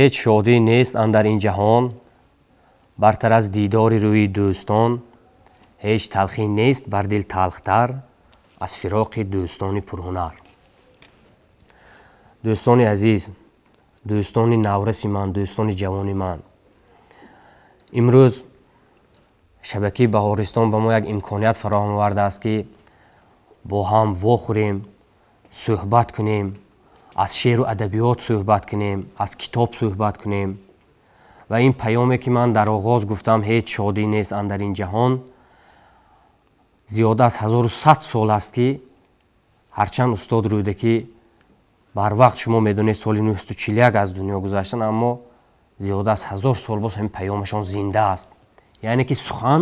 Ҳеҷ шодӣ нест андар ин ҷаҳон, бартар аз дидори рӯи дӯстон. Ҳеҷ талхӣ нест бар дил талхтар аз фироқи дӯстони пурҳунар. Дӯстони азиз, дӯстони навраси ман, дӯстони ҷавони ман, имрӯз шабакаи Баҳористон ба мо як имконият фароҳам овардааст, ки бо ҳам вохӯрем, суҳбат кунем, аз шеъру адабиёт суҳбат кунем, аз китоб суҳбат кунем. Ва ин паёме ки ман дар оғоз гуфтам, ҳеҷ шодӣ нест андар ин ҷаҳон, зиёда аз 1100 сол аст, ки ҳарчанд устод Рӯдакӣ барвақт, шумо медонед, соли 941 аз дунё гузаштанд, аммо зиёда аз 1000 сол боз ҳамин паёмашон зинда аст. Яъне ки сухан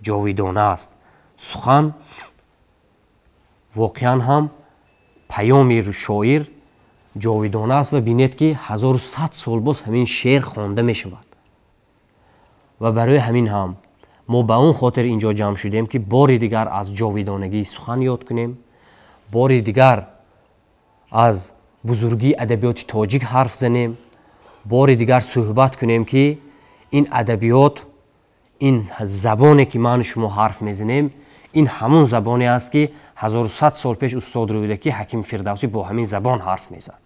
ҷовидона аст. Сухан воқеан ҳам паёми шоир ҷовидона аст. Ва бинед, ки 1100 сол боз ҳамин шеър хонда мешавад. Ва барои ҳамин ҳам мо ба он хотир инҷо ҷамъ шудем, ки бори дигар аз ҷовидонагии сухан ёд кунем, бори дигар аз бузургии адабиёти тоҷик ҳарф занем, бори дигар суҳбат кунем, ки ин адабиёт, ин забоне ки ману шумо ҳарф мезанем, ин ҳамун забоне аст, ки 1100 сол пеш устод Рӯдакӣ, ҳаким Фирдавсӣ бо ҳамин забон ҳарф мезад.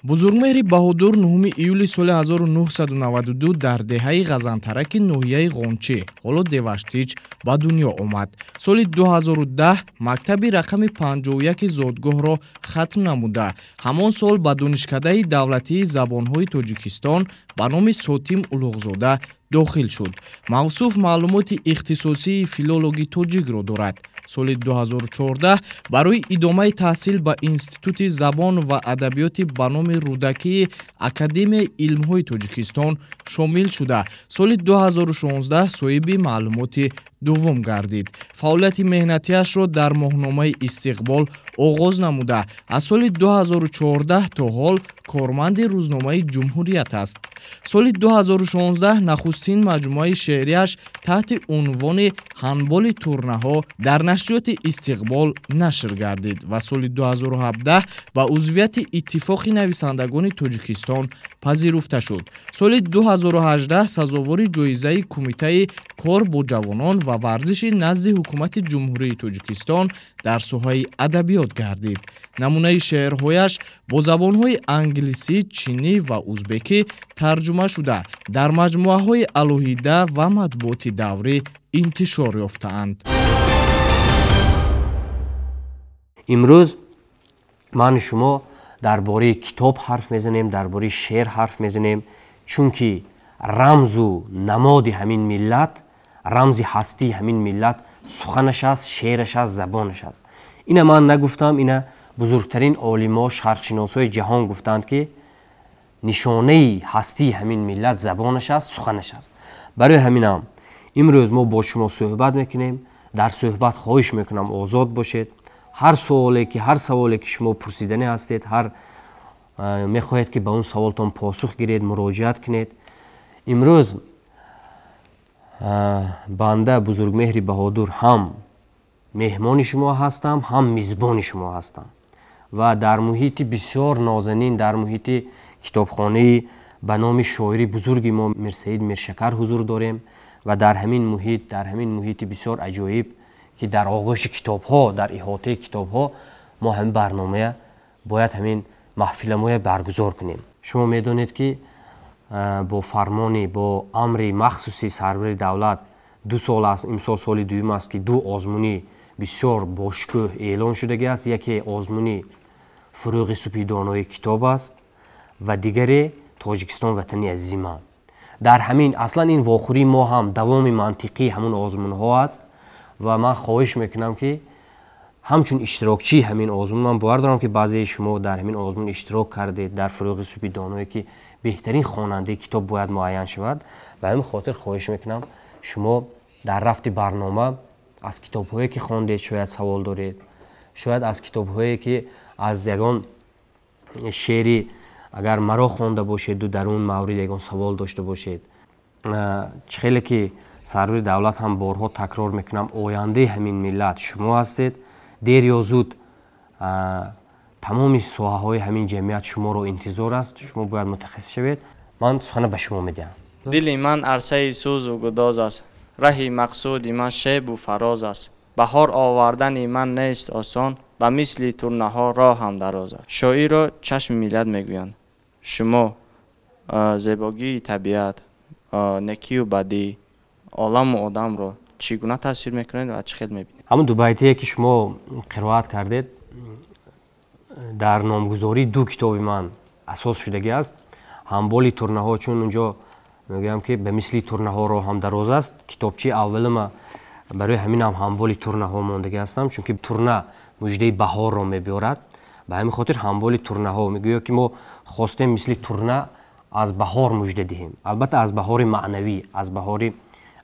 Бузургмеҳри Баҳодур 9 июли соли 1992 дар деҳаи Ғазантараки ноҳияи Ғончӣ, ҳоло Деваштич, ба дунё омад. Соли 2010 мактаби рақами 51 зодгоҳро хатм намуда, ҳамон сол ба Донишкадаи давлатии забонҳои Тоҷикистон ба номи Сотим Улуғзода дохил шуд. Мавсуф маълумоти ихтисосии филологи тоҷикро дорад. Соли 2014 барои идомаи таҳсил ба Институти забон ва адабиёти ба номи Рӯдакии Академияи илмҳои Тоҷикистон шомил шуда, соли 2016 соҳиби маълумоти дуввум гардид. Фаъолияти меҳнатиашро дар моҳномаи Истиқбол оғоз намуда, аз соли 2014 то ҳол корманди рӯзномаи Ҷумҳурият аст. Соли 2016 нахустин маҷмӯаи шеърияш таҳти унвони Ҳанболи турнаҳо дар нашриёти Истиқбол нашр гардид ва соли 2017 ба узвияти Иттифоқи нависандагони Тоҷикистон пазируфта шуд. Соли 2018 сазовори ҷоизаи Кумитаи кор бо ҷавонон ва варзиши назди Ҳукумати Ҷумҳурии Тоҷикистон дар соҳаи адабиёт гардид. Намунаи шеърҳояш бо забонҳои англисӣ, чинӣ ва узбекӣ тарҷума шуда, дар маҷмӯаҳои алоҳида ва матбуоти даврӣ интишор ёфтаанд. Имрӯз ману шумо дар бораи китоб ҳарф мезанем, дар бораи шеър ҳарф мезанем, чунки рамзу намоди ҳамин миллат, рамзи ҳастии ҳамин миллат суханаш аст, шеъраш аст, забонаш аст. Ина ман нагуфтам, ина бузургтарин олимо, шарқшиносҳои ҷаҳон гуфтанд, ки нишонаи ҳастии ҳамин миллат забонаш аст, суханаш аст. Барои ҳаминам имрӯз мо бо шумо суҳбат мекунем. Дар суҳбат хоҳиш мекунам, озод бошед. Ҳар суоле ки, ҳар саволе ки шумо пурсиданӣ ҳастед, ҳар мехоҳед, ки ба он саволтон посух гиред, муроҷиат кунед. Имрӯз банда Бузургмеҳри Баҳодур ҳам меҳмони шумо ҳастам, ҳам мизбони шумо ҳастам ва дар муҳити бисёр нозанин, дар муҳити китобхонаи ба номи шоири бузурги мо Мирсаид Миршакар ҳузур дорем ва дар ҳамин муҳит, дар ҳамин муҳити бисёр аҷоиб, ки дар оғӯши китобҳо, дар иҳотаи китобҳо мо ҳамин барномая бояд, ҳамин маҳфиламоя баргузор кунем. Шумо медонед, ки бо фармони, бо амри махсуси сарвари давлат 2 сол аст, имсол соли дуюм аст, ки ду озмуни бисёр бошукӯҳ эълон шудагӣ аст. Яке озмуни Фурӯғи субҳи донои китоб аст ва дигаре Тоҷикистон ватани азизи ман. Дар ҳамин аслан ин вохӯрии мо ҳам давоми мантиқии ҳамун озмунҳо аст ва ман хоҳиш мекунам, ки ҳамчун иштирокчии ҳамин озмун, ман бовар дорам, ки баъзеи шумо дар ҳамин озмун иштирок кардед, дар Фурӯғи субҳи доное, ки беҳтарин хонандаи китоб бояд муайян шавад. Ба ҳамин хотир хоҳиш мекунам, шумо дар рафти барнома аз китобҳое ки хондед шояд савол доред, шояд аз китобҳое ки, аз ягон шеъри агар маро хонда бошеду дар он маврид ягон савол дошта бошед. Чӣ хеле ки сарвари давлат ҳам борҳо такрор мекунам, ояндаи ҳамин миллат шумо ҳастед. Дер ё зуд тамоми соҳаҳои ҳамин ҷамъият шуморо интизор аст, шумо бояд мутахассис шавед. Ман сухана ба шумо медиҳам. Дили ман арсаи сӯзу гудоз аст, раҳи мақсуди ман шебу фароз аст. Баҳор овардани ман нест осон, ба мисли турнаҳо роҳам дароз аст. Шоирро чашми миллат мегӯянд. Шумо зебогии табиат, некию бадӣ, оламу одамро чӣ гуна тасвир мекунед ва чӣ хел мебинед? Ҳамун дубайтие ки шумо қироат кардед, дар номгузории ду китоби ман асос шудагӣ аст. Ҳамболи турнаҳо, чун унҷо мегӯям ки ба мисли турнаҳо роҳам дароз аст. Китобчаи аввалима барои ҳаминам ҳамболи турнаҳо мондагӣ ҳастам, чунки турна муждаи баҳорро мебиёрад. Ба ҳамин хотир ҳамболи турнаҳо мегӯё ки мо хостем мисли турна аз баҳор мужда диҳем. Албатта аз баҳори маънавӣ, аз баҳори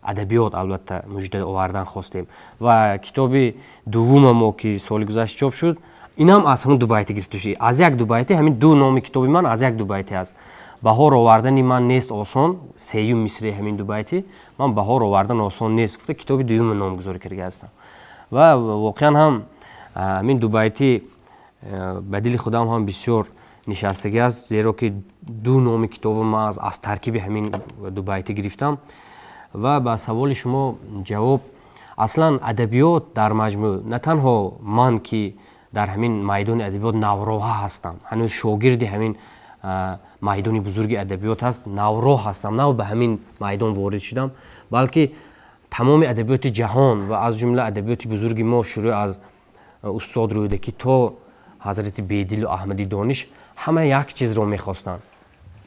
адабиёт албатта мужда овардан хостем. Ва китоби дуввума мо ки соли гузашта чоп шуд, инам аз ҳамун дубайти гирифта шуд. Аз як дубайти, ҳамин ду номи китоби ман аз як дубайти аст. Баҳор овардани ман нест осон, сеюм мисраи ҳамин дубайти, ман баҳор овардан осон нест гуфта китоби дуюма номгузорӣ карда ҳастам. Ва воқеан ҳам ҳамин дубайти ба дили худам ҳам бисёр нишастагӣ аст, зеро ки ду номи китоба ман аз таркиби ҳамин дубайти гирифтам. Ва ба саволи шумо ҷавоб, аслан адабиёт дар маҷмӯъ на танҳо ман ки дар ҳамин майдони адабиёт навроҳа ҳастам, ҳанӯз шогирди ҳамин майдони бузурги адабиёт ҳаст, навроҳ ҳастам, нав ба ҳамин майдон ворид шудам, балки тамоми адабиёти ҷаҳон ва аз ҷумла адабиёти бузурги мо шурӯъ аз устод Рӯдакӣ то ҳазрати Бедилу Аҳмади Дониш ҳама як чизро мехостанд: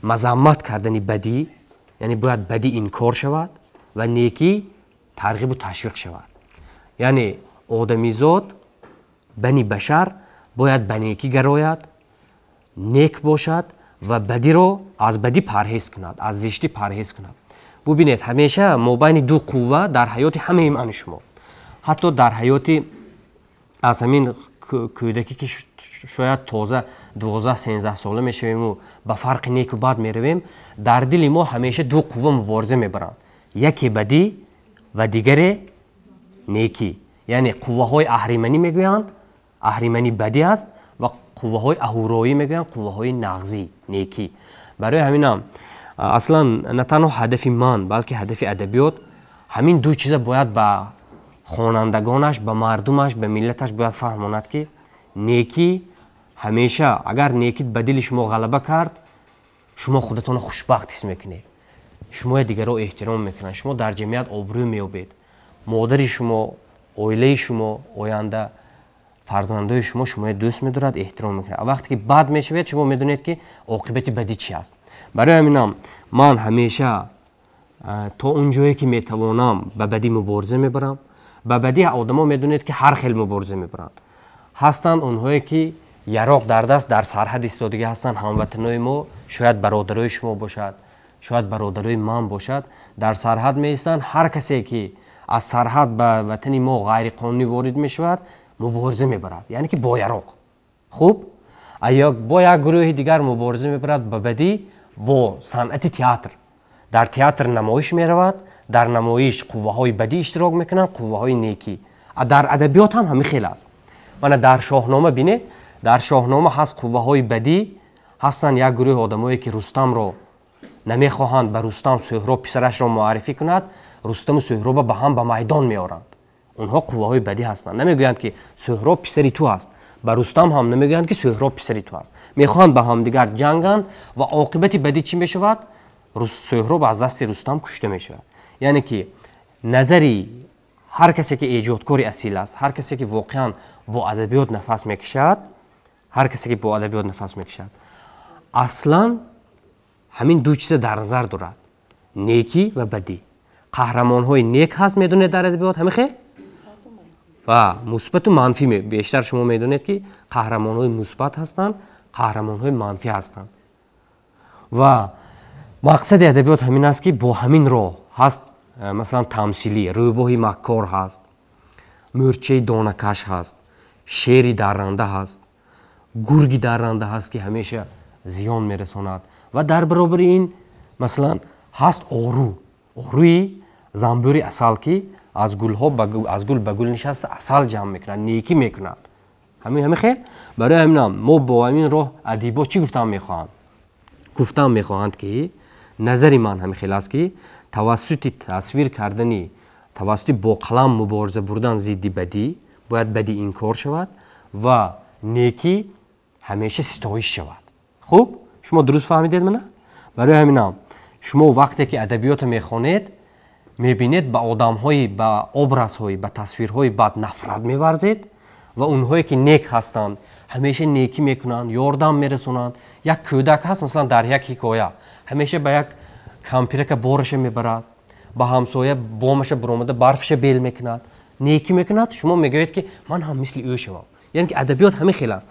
мазаммат кардани бадӣ, яъне бояд бадӣ инкор шавад ва некӣ тарғибу ташвиқ шавад. Яъне одамизод, бани башар бояд ба некӣ гарояд, нек бошад ва бадиро аз бадӣ парҳез кунад, аз зиштӣ парҳез кунад. Бубинед, ҳамеша мобайни ду қувва дар ҳаёти ҳамаи ману шумо, ҳатто дар ҳаёти аз ҳамин кӯдакӣ ки шояд тоза 12-13 сола мешавему ба фарқи неку бад меравем, дар дили мо ҳамеша ду қувва мубориза мебаранд: яке бадӣ ва дигаре некӣ. Яъне қувваҳои аҳриманӣ мегӯянд, аҳриманӣ бадӣ аст, ва қувваҳои аҳуроӣ мегӯянд, қувваҳои нағзӣ, некӣ. Барои ҳаминам аслан на танҳо ҳадафи ман, балки ҳадафи адабиёт ҳамин ду чиза бояд ба хонандагонаш, ба мардумаш, ба миллаташ бояд фаҳмонад, ки некӣ ҳамеша, агар некӣ ба дили шумо ғалаба кард, шумо худатонро хушбахт ҳис мекунед, шумоя дигарро эҳтиром мекунанд, шумо дар ҷамъият обрӯ меёбед, модари шумо, оилаи шумо, оянда фарзандои шумо шумоя дӯст медорад, эҳтиром мекунад. Вақте ки бад мешавед, шумо медонед ки оқибати бадӣ чи аст. Барои ҳаминам ман ҳамеша то он ҷое ки метавонам ба бадӣ мубориза мебарам. Ба бадӣ одамо медонед ки ҳар хел мубориза мебаранд. Ҳастанд онҳое ки яроқ дар даст дар сарҳад истодагӣ ҳастанд, ҳамватанои мо, шояд бародарои шумо бошад, шояд бародарои ман бошад, дар сарҳад меистанд. Ҳар касе ки аз сарҳад ба ватани мо ғайриқонунӣ ворид мешавад, мубориза мебарад, яъне ки бо яроқ. Хуб, бо як гурӯҳи дигар мубориза мебарад ба бадӣ бо санъати театр. Дар театр намоиш меравад, дар намоиш қувваҳои бадӣ иштирок мекунанд, қувваҳои некӣ. Дар адабиёт ҳам ҳамин хел аст. Мана дар Шоҳнома бинед, дар Шоҳнома ҳаст қувваҳои бадӣ, ҳастанд як гурӯҳи одамое ки Рустамро намехоҳанд ба Рустам Сӯҳроб писарашро муаррифӣ кунад, Рустаму Сӯҳроба ба ҳам ба майдон меоранд. Онҳо қувваҳои бадӣ ҳастанд. Намегӯянд ки Сӯҳроб писари ту аст, ба Рустам ҳам намегӯянд ки Сӯҳроб писари ту аст. Мехоҳанд ба ҳамдигар ҷанганд ва оқибати бадӣ чӣ мешавад? Сӯҳроб аз дасти Рустам кушта мешавад. Яъне ки назари ҳар касе ки эҷодкори асил аст, ҳар касе ки воқеан бо адабиёт нафас мекашад, ҳар касе ки бо адабиёт нафас мекашад, аслан ҳамин ду чиза дар назар дорад: некӣ ва бадӣ. Қаҳрамонҳои нек ҳаст, медонед, дар адабиёт ҳамин хел ва мусбату манфӣ. Бештар шумо медонед ки қаҳрамонҳои мусбат ҳастанд, қаҳрамонҳои манфӣ ҳастанд. Ва мақсади адабиёт ҳамин аст ки бо ҳамин роҳ ҳаст, масалан тамсилӣ, рӯбоҳи маккор ҳаст, мӯрчаи донакаш ҳаст, шери дарранда ҳаст, гурги дарранда ҳаст ки ҳамеша зиён мерасонад. Ва дар баробари ин масалан ҳаст ору, орӯи занбӯри асал ки аз гулҳо аз гул ба гул нишаста асал ҷамъ мекунад, некӣ мекунад. Ҳамин хел. Барои ҳаминам мо бо ҳамин роҳ адибо чӣ гуфтан мехоҳанд? Гуфтан мехоҳанд ки Назари ман ҳамин хел аст, ки тавассути тасвир кардани, тавассути бо қалам мубориза бурдан зидди бадӣ, бояд бадӣ инкор шавад ва некӣ ҳамеша ситоиш шавад. Хуб, шумо дуруст фаҳмидед мана? Барои ҳаминам шумо вақте ки адабиётро мехонед, мебинед ба одамҳои, ба образҳои, ба тасвирҳои бад нафрат меварзед ва онҳое ки нек ҳастанд, ҳамеша некӣ мекунанд, ёрдам мерасонанд. Як кӯдак ҳаст, масалан, дар як ҳикоя ҳамеша ба як кампирака бораша мебарад, ба ҳамсоя бомаша буромада барфаша бел мекунад, некӣ мекунад. Шумо мегӯед, ки ман ҳам мисли ӯ шавам. Яъне ки адабиёт ҳамин хел аст.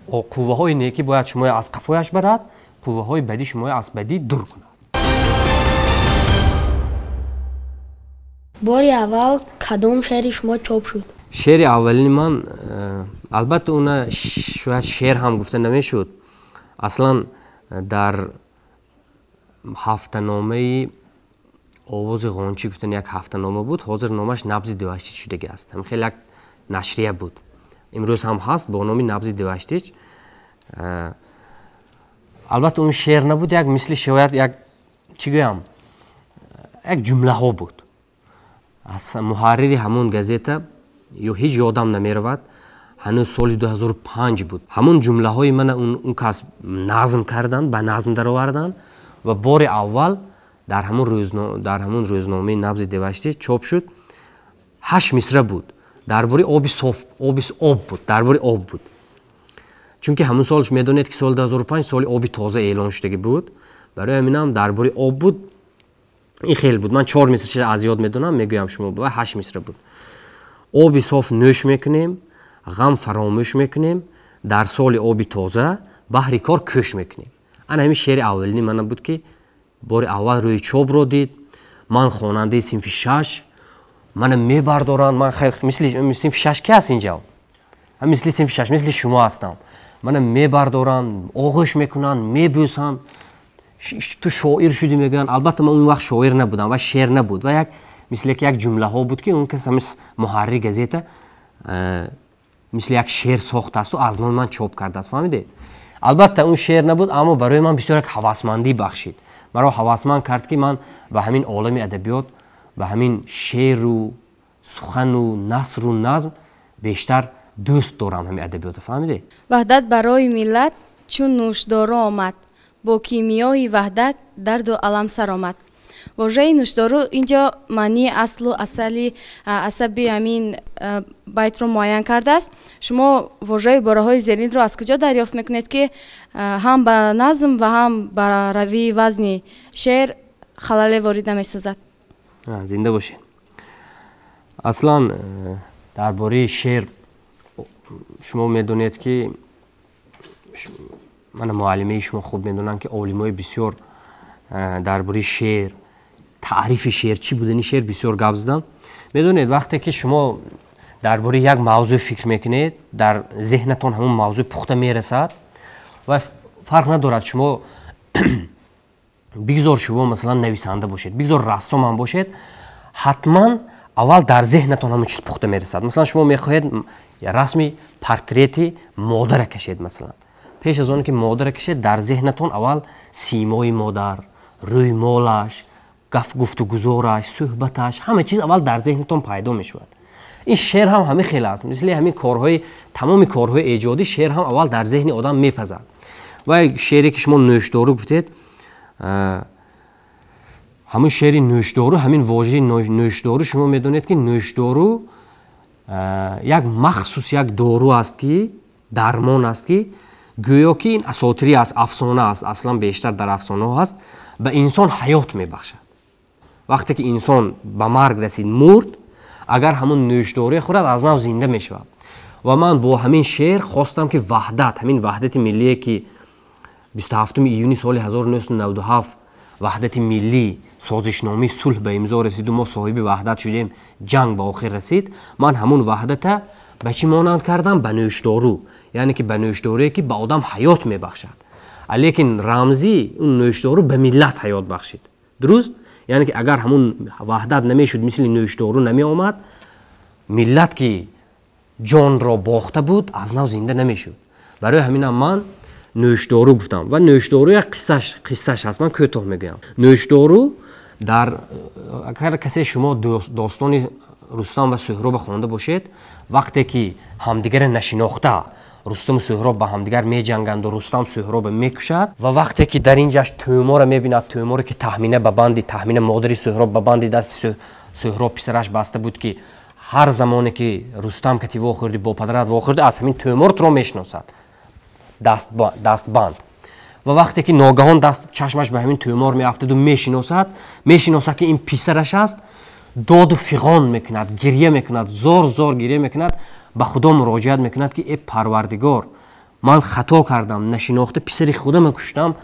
Қувваҳои некӣ бояд шуморо аз қафояш барад, қувваҳои бадӣ шуморо аз бадӣ дур кунад. Бори аввал кадом шеъри шумо чоп шуд? Шеъри аввалини ман, албатта, уна шояд шеър ҳам гуфта намешуд. Аслан дар ҳафтаномаи Овози Ғончӣ гуфтан як ҳафтанома буд, ҳозир номаш Набзи Деваштич шудагӣ аст. Ҳам хеле як нашрия буд, имрӯз ҳам ҳаст бо номи Набзи Деваштич. Албатта, он шеър набуд, як мисли шояд як, чӣ гӯям, як ҷумлаҳо буд. Аз муҳаррири ҳамон газета, ё ҳеҷ ёдам намеравад, ҳанӯз соли 2005 буд, ҳамон ҷумлаҳои мана он кас назм карданд, ба назм дароварданд ва бори аввал дар ҳамон рӯзномаи Набзи Деваштич чоп шуд. 8 мисра буд, дар бораи оби соф, оби об буд, дар бораи об буд. Чунки ҳамон сол медонед, ки соли 2005 соли оби тоза эълон шудагӣ буд, барои ҳаминам дар бораи об буд. Ин хел буд. Ман 4 мисраша аз ёд медонам, мегӯям шумо, ва 8 мисра буд. Оби соф нӯш мекунем, ғам фаромӯш мекунем, дар соли оби тоза баҳри кор кӯш мекунем. Ана ҳамин шеъри аввалини мана буд, ки бори аввал рӯи чопро дид. Ман хонандаи синфи 6, мана мебардоранд, ман мисли синфи 6 ки ҳаст инҷа, мисли синфи 6, мисли шумо ҳастам, мана мебардоранд, оғӯш мекунанд, мебӯсанд, ту шоир шудӣ мегӯянд. Албатта, ман он вақт шоир набудам ва шеър набуд, ва як мисли як ҷумлаҳо буд, ки он кас ҳамин муҳаррири газета мисли як шеър сохтаасту аз номи ман чоп кардааст. Фаҳмидед? Албатта, он шеър набуд, аммо барои ман бисёр як ҳавасмандӣ бахшид, маро ҳавасманд кард, ки ман ба ҳамин олами адабиёт, ба ҳамин шеъру сухану насру назм бештар дӯст дорам ҳамин адабиётро. Фаҳмидед? Ваҳдат барои миллат чун нӯшдору омад, бо кимиёи ваҳдат дарду алам сар омад. Вожаи нӯшдору инҷо маънии аслу асали асаби ҳамин байтро муайян кардааст. Шумо вожаи ибораҳои зеринро аз куҷо дарёфт мекунед, ки ҳам ба назм ва ҳам ба равии вазни шеър халале ворид намесозад? Зинда бошед. Аслан дар бораи шеър шумо медонед, ки мана муаллимаи шумо хуб медонанд, ки олимои бисёр дар бораи шеър, таърифи шеър, чӣ будани шеър бисёр гап заданд. Медонед, вақте ки шумо дар бораи як мавзӯъ фикр мекунед, дар зеҳнатон ҳамон мавзӯъ пухта мерасад ва фарқ надорад, шумо бигзор шумо масалан нависанда бошед, бигзор рассом ҳам бошед, ҳатман аввал дар зеҳнатон ҳамон чиз пухта мерасад. Масалан, шумо мехоҳед расми портрети модара кашед, масалан, пеш аз он ки модара кашед, дар зеҳнатон аввал симои модар, рӯймолаш, гуфтугузораш, суҳбаташ, ҳама чиз аввал дар зеҳнатон пайдо мешавад. Ин шеър ҳам ҳамин хел аст. Мисли ҳамин корҳои, тамоми корҳои эҷодӣ, шеър ҳам аввал дар зеҳни одам мепазад. Ва шеъре ки шумо нӯшдору гуфтед, ҳамун шеъри нӯшдору, ҳамин вожаи нӯшдору, шумо медонед, ки нӯшдору як махсус як дору аст, ки дармон аст, ки гӯё ки ин асотирӣ аст, афсона аст, аслан бештар дар афсонаҳо ҳаст, ба инсон ҳаёт мебахшад. Вақте ки инсон ба марг расид, мурд, агар ҳамун нӯшдоруе хӯрад, аз нав зинда мешавад. Ва ман бо ҳамин шеър хостам, ки ваҳдат, ҳамин ваҳдати миллие, ки 27 июни соли 1997 ваҳдати миллӣ, созишномаи сулҳ ба имзо расиду мо соҳиби ваҳдат шудем, ҷанг ба охир расид, ман ҳамун ваҳдата ба чӣ монанд кардам? Ба нӯшдору, яъне ки ба нӯшдоруе, ки ба одам ҳаёт мебахшад. Лекин рамзӣ он нӯшдору ба миллат ҳаёт бахшид. Дуруст? Яъне ки агар ҳамун ваҳдат намешуд, мисли нӯшдору намеомад, миллат, ки ҷонро бохта буд, аз нав зинда намешуд. Барои ҳаминам ман Нӯшдору гуфтам ва нӯшдору як қиссаш ҳаст, ман кӯтоҳ мегӯям. Нӯшдору дар агар касе шумо достони Рустам ва Суҳроба хонда бошед, вақте ки ҳамдигарро нашинохта Рустаму Суҳроб ба ҳамдигар меҷанганду Рустам Суҳроба мекушад ва вақте ки дар ин ҷаш тӯморо мебинад, тӯморе ки Таҳмина ба банди Таҳмина модари Суҳроб ба банди дасти Суҳроб писараш баста буд, ки ҳар замоне ки Рустам кати вохӯрдӣ, бо падарат вохӯрдӣ, аз ҳамин тӯмор туро мешиносад, дастбанд. Ва вақте ки ногаҳон даст чашмаш ба ҳамин тӯмор меафтаду мешиносад, мешиносад ки ин писараш аст, доду фиғон мекунад, гирья мекунад, зор зор гирья мекунад, ба Худо муроҷиат мекунад ки э Парвардигор, ман хато кардам, нашинохта писари худама куштам,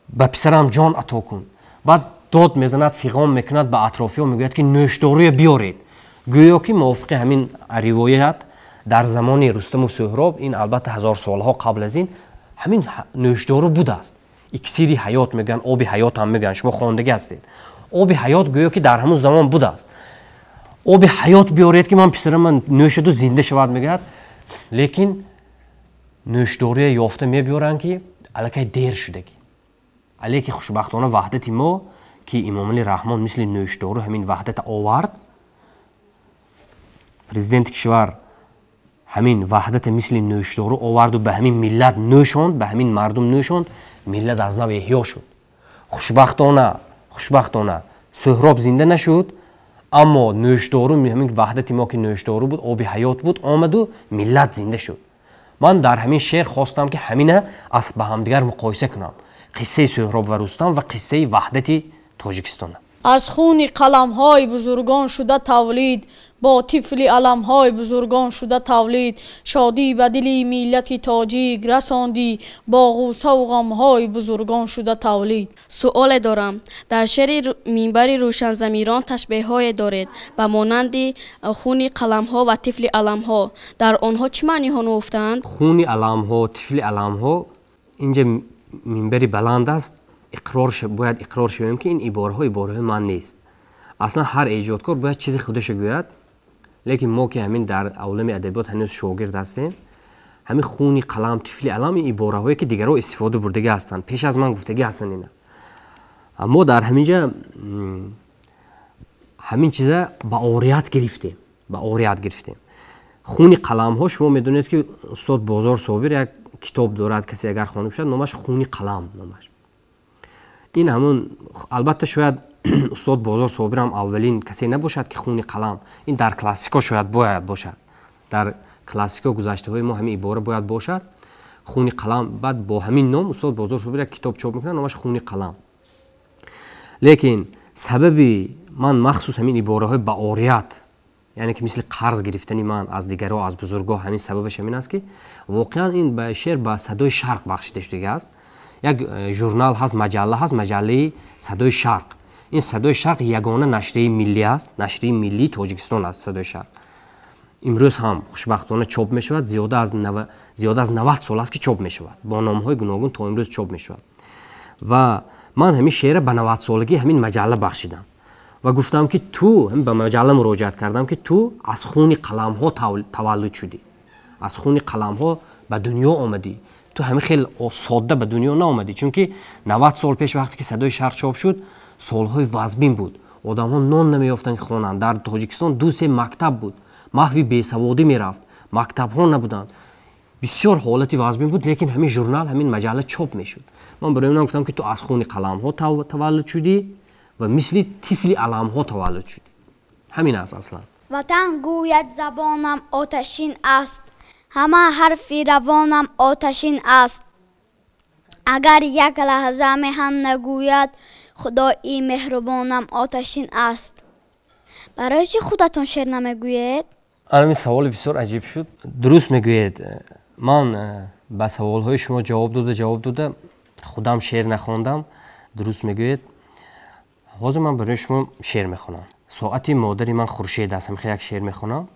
ба писарам ҷон ато кун. Баъд дод мезанад, фиғон мекунад, ба атрофиҳо мегӯяд ки нӯшдоруя биёред. Гӯё ки мувофиқи ҳамин ривоят дар замони Рустаму Суҳроб, ин албатта ҳазорсолаҳо қабл аз ин, ҳамин нӯшдору будааст. Иксири ҳаёт мегӯянд, оби ҳаёт ҳам мегӯянд, шумо хондагӣ ҳастед. Оби ҳаёт гӯё ки дар ҳамун замон будааст. Оби ҳаёт биёред ки ман писарама нӯшаду зинда шавад, мегӯяд. Лекин нӯшдоруя ёфта мебиёранд ки аллакай дер шудагӣ. Алеки хушбахтона ваҳдати мо ки Имомали Раҳмон мисли нӯшдору ҳамин ваҳдата овард, президенти кишвар ҳамин ваҳдата мисли нӯшдору оварду ба ҳамин миллат нӯшонд, ба ҳамин мардум нӯшонд, миллат аз нав эҳё шуд. Хушбахтона, хушбахтона Суҳроб зинда нашуд, аммо нӯшдору, ҳамин ваҳдати мо ки нӯшдору буд, оби ҳаёт буд, омаду миллат зинда шуд. Ман дар ҳамин шеър хостам ки ҳамина аз ба ҳамдигар муқоиса кунам, қиссаи Суҳроб ва Рустам ва қиссаи ваҳдати Тоҷикистон. Аз хуни қаламҳои бузургон шуда тавлид, бо тифли аламҳои бузургон шуда тавлид, шодӣ ба дили миллати тоҷик расондӣ, бо ғуссаву ғамҳои бузургон шуда тавлид. Суоле дорам. Дар шеъри минбари рӯшанзамирон ташбеҳҳое доред ба монанди хуни қаламҳо ва тифли аламҳо. Дар онҳо чӣ маъниҳо нуҳуфтаанд? Хуни аламҳо, тифли аламҳо, инҷа минбари баланд аст, бояд иқрор шавем ки ин ибораҳо ибораҳои ман нест. Аслан ҳар эҷодкор бояд чизи худашо гӯяд, лекин мо ки ҳамин дар олами адабиёт ҳанӯз шогирд ҳастем, ҳамин хуни қалам, тифли алам ин ибораҳое ки дигарҳо истифода бурдагӣ ҳастанд, пеш аз ман гуфтагӣ ҳастанд ина. Мо дар ҳамин ҷа ҳамин чиза ба орият гирифтем, ба орият гирифтем. Хуни қаламҳо, шумо медонед ки устод Бозор Собир як китоб дорад, касе агар хонда бошад, номаш Хуни қалам номаш. Ин ҳамун, албатта шояд устод Бозор Собир ҳам аввалин касе набошад ки хуни қалам, ин дар классико шояд бояд бошад, дар классико гузаштаҳои мо ҳамин ибора бояд бошад, хуни қалам. Баъд бо ҳамин ном устод Бозор Собир як китоб чоп мекунад, номаш Хуни қалам. Лекин сабаби ман махсус ҳамин ибораҳои ба орият, яъне ки мисли қарз гирифтани ман аз дигарҳо, аз бузургҳо, ҳамин сабабаш ҳамин аст ки воқеан ин ба шеър ба Садои Шарқ бахшида шудага аст. Як журнал ҳаст, маҷалла ҳаст, маҷаллаи Садои Шарқ. Ин Садои Шарқ ягона нашрияи миллӣ аст, нашрияи миллии Тоҷикистон аст Садои Шарқ. Имрӯз ҳам хушбахтона чоп мешавад, зиёда аз 90 сол аст ки чоп мешавад, бо номҳои гуногун то имрӯз чоп мешавад. Ва ман ҳамин шеъра ба 90-солагии ҳамин маҷалла бахшидам ва гуфтам ки ту, ба маҷалла муроҷиат кардам ки ту аз хуни қаламҳо таваллуд шудӣ, аз хуни қаламҳо ба дунё омадӣ, ту ҳамин хел содда ба дунё наомадӣ, чунки 90 сол пеш вақте ки Садои Шарқ чоп шуд, солҳои вазбин буд, одамҳо нон намеёфтанд ки хонанд. Дар Тоҷикистон 2-3 мактаб буд, маҳви бесаводӣ мерафт, мактабҳо набуданд, бисёр ҳолати вазбин буд, лекин ҳамин журнал, ҳамин маҷалла чоп мешуд. Ман барои онам гуфтам ки ту аз хуни қаламҳо таваллуд шудӣ ва мисли тифли аламҳо таваллуд шудӣ. Ҳамин аст аслан. Ватан гӯяд забонам оташин аст, ҳама ҳарфи равонам оташин аст. Агар як лаҳза меҳан нагӯяд, Худои меҳрубонам оташин аст. Барои чӣ худатон шеър намегӯед? Ҳамин саволи бисёр аҷиб шуд. Дуруст мегӯед, ман ба саволҳои шумо ҷавоб дода худам шеър нахондам. Дуруст мегӯед. Ҳозир ман барои шумо шеър мехонам. Соати модари ман хуршед аст, ҳамин як шеър мехонам.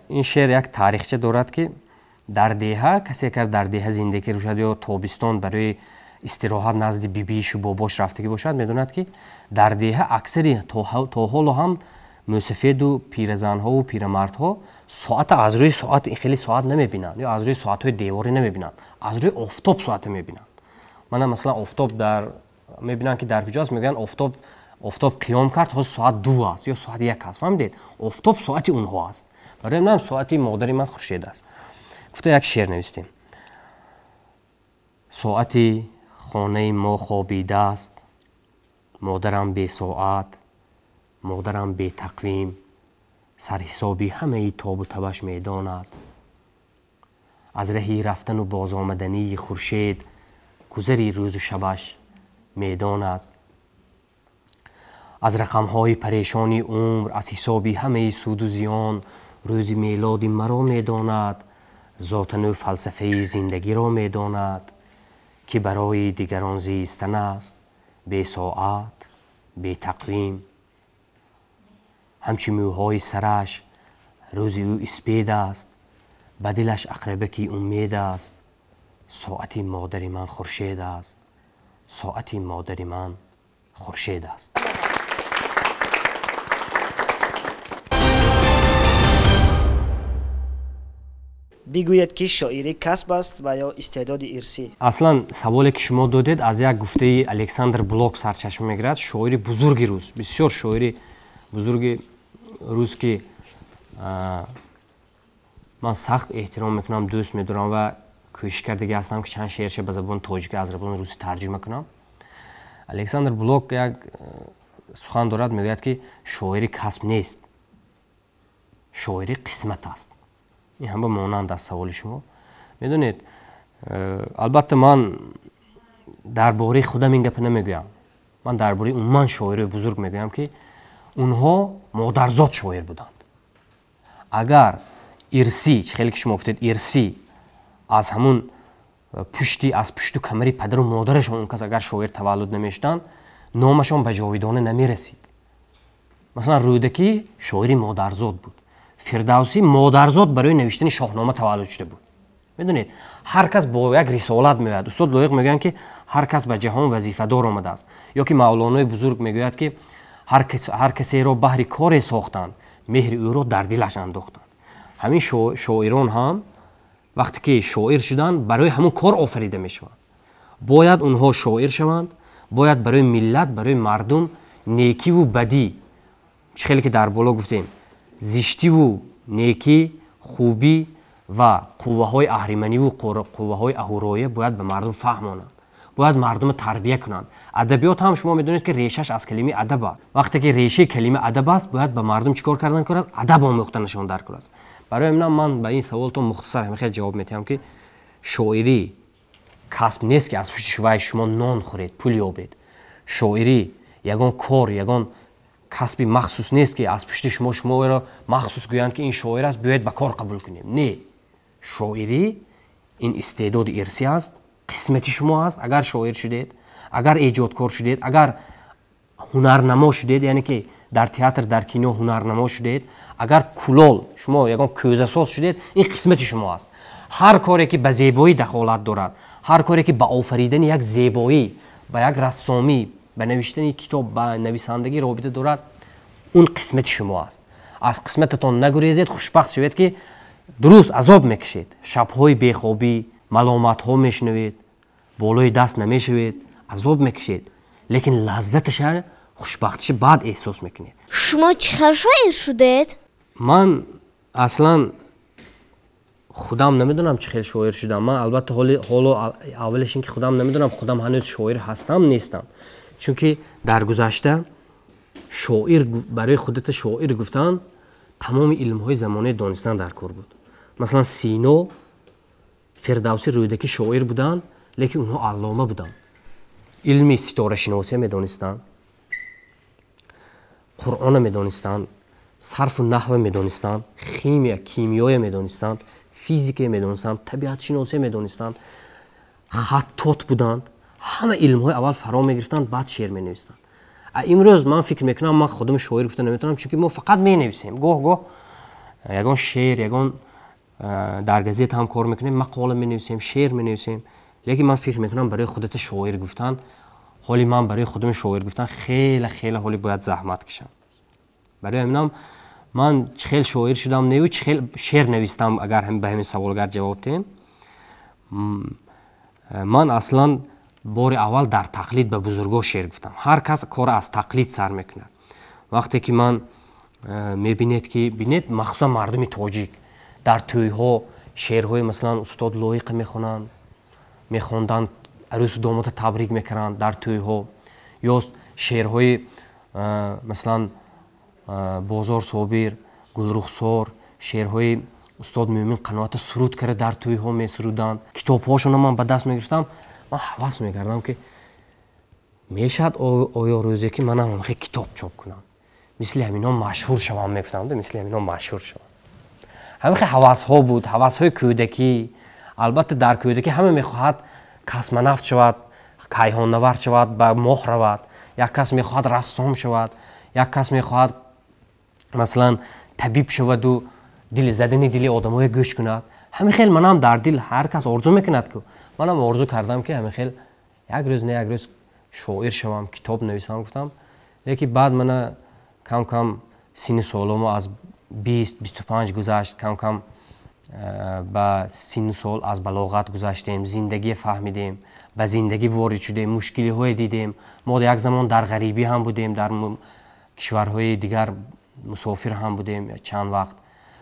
Ин шеър як таърихча дорад ки дар деҳа касе агар дар деҳа зиндагӣ бошад ё тобистон барои истироҳат назди бибишу бобош рафтагӣ бошад, медонад ки дар деҳа аксари то ҳоло ҳам Мӯсафеду пиразанҳову пирамардҳо соата аз рӯи соат хеле соат намебинанд ё аз рӯи соатҳои деворӣ намебинанд, аз рӯи офтоб соата мебинанд. Мана масалан офтоб дар мебинанд ки дар куҷо аст, мегӯянд офтоб қиём кард, ҳозир соат 2 аст ё соат 1 аст. Фаҳмидед? Офтоб соати онҳо аст. Барои ман соати модари ман Хуршед аст. Гуфта як шеър навистем. Соати хонаи мо хобидааст, модарам бесоат, модарам бетақвим, сарҳисоби ҳамаи тобу табаш медонад. Аз раҳи рафтану бозомадании Хуршед гузари рӯзу шабаш медонад. Аз рақамҳои парешони умр, аз ҳисоби ҳамаи суду зиён рӯзи мелоди маро медонад. Зотану фалсафаи зиндагиро медонад, ки барои дигарон зистан аст, бесоат, бетақвим. Ҳамчи мӯҳои сараш рӯзи ӯ испед аст, ба дилаш ақрабаки умед аст. Соати модари ман Хуршед аст, соати модари ман Хуршед аст. Бигӯед, ки шоирӣ касб аст ва ё истеъдоди ирсӣ? Аслан саволе ки шумо додед аз як гуфтаи Александр Блок сарчашма мегирад, шоири бузурги рус, бисёр шоири бузурги рус, ки ман сахт эҳтиром мекунам, дӯст медорам ва кӯшиш кардагӣ ҳастам, ки чанд шеърша ба забони тоҷикӣ аз забони русӣ тарҷума кунам. Александр Блок як сухан дорад, мегӯяд, ки шоири касб нест, шоири қисмат аст. Ин ҳама монанд аст саволи шумо. Медонед, албатта ман дар бораи худам ин гапа намегӯям, ман дар бораи умуман шоирои бузург мегӯям, ки онҳо модарзод шоир буданд. Агар ирсӣ, чӣ хеле ки шумо гуфтед, ирсӣ аз ҳамун пушти, аз пушту камари падару модарашон он кас агар шоир таваллуд намешуданд, номашон ба ҷовидона намерасид. Масалан, Рӯдакӣ шоири модарзод буд, Фирдавсӣ модарзод барои навиштани Шоҳнома таваллуд шуда буд. Медонед, ҳар кас бо як рисолат меояд. Устод Лоиқ мегӯянд, ки ҳар кас ба ҷаҳон вазифадор омадааст. Ё ки Мавлонои бузург мегӯяд, ки ҳар касеро баҳри коре сохтанд, меҳри ӯро дар дилаш андохтанд. Ҳамин шоирон ҳам вақте ки шоир шуданд, барои ҳамон кор офарида мешаванд. Бояд онҳо шоир шаванд, бояд барои миллат, барои мардум некиву бадӣ, чӣ хеле ки дар боло гуфтем, зиштиву некӣ, хубӣ ва қувваҳои аҳриманиву қувваҳои аҳуроия бояд ба мардум фаҳмонанд, бояд мардумро тарбия кунанд. Адабиёт ҳам шумо медонед, ки решаш аз калимаи адаб аст. Вақте ки решаи калима адаб аст, бояд ба мардум чӣ кор кардан кор аст? Адаб омӯхтанашон дар кор аст. Барои ҳамин ман ба ин саволтон мухтасар ҳамин ҷавоб медиҳам, ки шоирӣ касб нест, ки аз пушти шуваи шумо нон хӯред, пул ёбед. Шоирӣ ягон кор, ягон касби махсус нест, ки аз пушти шумо шуморо махсус гӯянд, ки ин шоир аст, биёед ба кор қабул кунем. Не, шоирӣ ин истеъдоди ирсӣ аст, қисмати шумо аст. Агар шоир шудед, агар эҷодкор шудед, агар ҳунарнамо шудед, яъне ки дар театр, дар кино ҳунарнамо шудед, агар кулол шумо ягон кӯзасоз шудед, ин қисмати шумо аст. Ҳар коре ки ба зебоӣ дахолат дорад, ҳар коре ки ба офаридани як зебоӣ, ба як рассомӣ, ба навиштани китоб, ба нависандагӣ робита дорад, он қисмати шумо аст. Аз қисмататон нагурезед, хушбахт шавед, ки дуруст азоб мекашед, шабҳои бехобӣ, маломатҳо мешунавед, болои даст намешавед, азоб мекашед, лекин лаззаташа, хушбахтиша баъд эҳсос мекунед. Шумо чӣ хел шоир шудед? Ман аслан худам намедонам чӣ хел шоир шудам. Ман албатта ҳоло аввалеш ин ки худам намедонам, худам ҳанӯз шоир ҳастам нестам, чунки дар гузашта шоир барои худата шоир гуфтан тамоми илмҳои замонаи донистан дар кор буд. Масалан, Сино, Фирдавсӣ, Рӯдакӣ шоир буданд, лекин онҳо аллома буданд. Илми ситорашиносия медонистанд, Қуръона медонистанд, сарфу наҳва медонистанд, химия, кимиёя медонистанд, физикая медонистанд, табиатшиносия медонистанд, хаттот буданд. Ҳама илмҳои аввал фаро мегирифтанд, баъд шеър менавистанд. Имрӯз ман фикр мекунам, ман худам шоир гуфта наметавонам, чунки мо фақат менависем. Гоҳ-гоҳ ягон шеър, ягон дар газета ҳам кор мекунем, мақола менависем, шеър менависем, лекин ман фикр мекунам барои худата шоир гуфтан, ҳоли ман барои худам шоир гуфтан хеле хеле ҳоли бояд заҳмат кашам. Барои ҳаминам ман чӣ хел шоир шудам неву чӣ хел шеър навистам, агар ба ҳамин савол агар ҷавоб диҳем, ман аслан бори аввал дар тақлид ба бузургҳо шеър гуфтам. Ҳар кас кора аз тақлид сар мекунад. Вақте ки ман мебинед ки бинед, махсусан мардуми тоҷик дар тӯйҳо шеърҳои масалан устод Лоиқа мехонанд, мехонданд, арӯсу домода табрик мекунанд дар тӯйҳо, ё шеърҳои масалан Бозор Собир, Гулрухсор, шеърҳои устод Мӯмин Қаноата суруд карда дар тӯйҳо месуруданд. Китобҳошонро ман ба даст мегирифтам, ман ҳавас мекардам ки мешавад оё рӯзе ки манам ҳамхел китоб чоп кунам, мисли ҳаминҳо машҳур шавам, мегуфтам, мисли ҳаминҳо машҳур шавам. Ҳамин ҳавасҳо буд, ҳавасҳои кӯдакӣ. Албатта дар кӯдакӣ ҳама мехоҳад космонавт шавад, кайҳоннавард шавад, ба моҳ равад, як кас мехоҳад рассом шавад, як кас мехоҳад масалан табиб шаваду дили задани дили одамое гӯш кунад. Ҳамин хел манам дар дил ҳар кас орзу мекунад ку, манам орзу кардам ки ҳамин хел як рӯз не як рӯз шоир шавам, китоб нависам гуфтам. Лекин баъд мана кам кам синни соломо аз 20-25 гузашт, кам кам ба синну сол аз балоғат гузаштем, зиндагие фаҳмидем, ба зиндагӣ ворид шудем, мушкилиҳое дидем. Мо як замон дар ғарибӣ ҳам будем, дар кишварҳои дигар мусофир ҳам будем чанд вақт